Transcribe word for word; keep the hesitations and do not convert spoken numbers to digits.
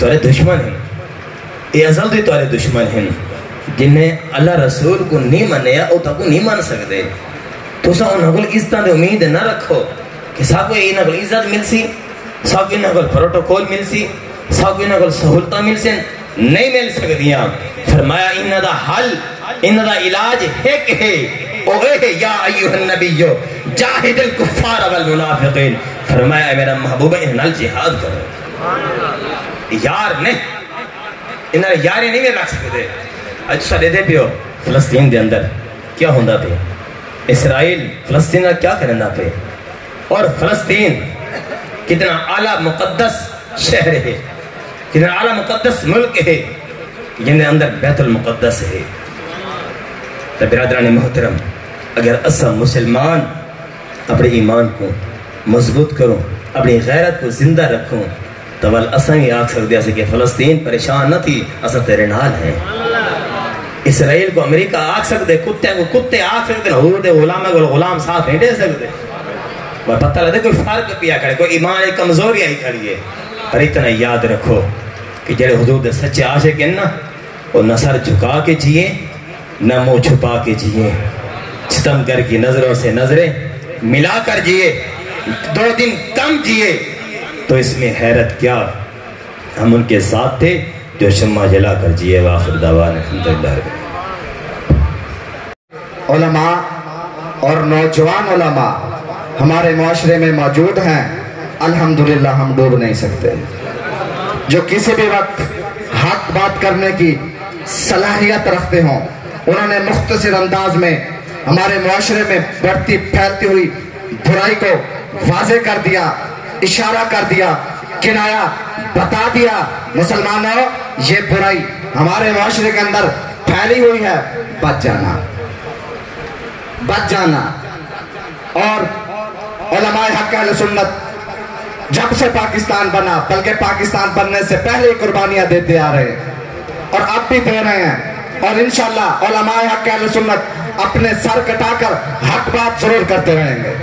تہاݙے دشمن ہن۔ اے ازل دے تہاݙے دشمن ہن۔ جنہیں اللہ رسول کوں نی منیا، او تہاکوں نی من سڳدے۔ تساں انہاں کول عزتاں دی امید نہ رکھو کہ ساکوں انہاں کول عزت ملسی، ساکوں انہاں کول پروٹوکول ملسی، ساکوں انہاں کول سہولتاں ملسن، نئیں مل سڳدیاں۔ فرمایا، انہاں دا حل، انہاں دا علاج ہک ہے، او اے ہے، یا ایھا النبی جاہد الکفار والمنافقین۔ فرمایا، اے میرا محبوب، انہاں نال جہاد کرو۔ یار نے، انہاں نال یاری نہیں رکھ سڳدے۔ اڄ تساں ݙیہدے پیو فلسطین دے اندر کیا ہوندا پیا، اسرائیل فلسطین نال کیا کریندا پیا، اور فلسطین کتنا اعلیٰ مقدس شہر ہے، کتنا اعلیٰ مقدس ملک ہے، جن دے اندر بیت المقدس ہے۔ تے برادران محترم، اگر اساں مسلمان اپݨے ایمان کوں مضبوط کروں، اپݨی غیرت کوں زندہ رکھوں، تاں ول اساں وی آکھ سڳدے ہاسے کہ فلسطین، پریشان نہ تھی، اساں تیݙے نال ہیں۔ اسرائیل کوں امریکہ آکھ سڳدے، کتیاں کوں کتے آکھ سڳدے، حضور دے غلاماں کوں غلام ساتھ نہیں ݙے سڳدے۔ پر پتہ لڳدے کوئی فرق پیا کھڑے، کوئی ایمان دی کمزوری آئی کھڑی ہے۔ پر اتنا یاد رکھو کہ جڑے حضور دے سچے عاشق ہیں نا، وہ نہ سر جھکا کے جیے، نہ منہ چھپا کے جیے، ستمگر کی نظروں سے نظریں ملا کر جیے، دو دن کم جیے تو اس میں حیرت کیا، ہم ان کے ساتھ تھے جو شمع جلا کر جیے۔ وآخر دعوانا الحمدللہ رب العالمین۔ علماء اور نوجوان علماء ہمارے معاشرے میں موجود ہیں، الحمدللہ ہم ڈوب نہیں سکتے۔ جو کسی بھی وقت حق بات کرنے کی صلاحیت رکھتے ہوں، انہوں نے مختصر انداز میں ہمارے معاشرے میں بڑھتی پھیلتی ہوئی برائی کو واضح کر دیا، اشارہ کر دیا، کنایا بتا دیا، مسلمانوں، یہ برائی ہمارے معاشرے کے اندر پھیلی ہوئی ہے، بچ جانا، بچ جانا۔ اور علماء حق اہل سنت جب سے پاکستان بنا، بلکہ پاکستان بننے سے پہلے ہی قربانیاں دیتے آ رہے ہیں اور اب بھی دے رہے ہیں، اور انشاءاللہ علماء حق اہل سنت اپنے سر کٹا کر حق بات ضرور کرتے رہیں گے۔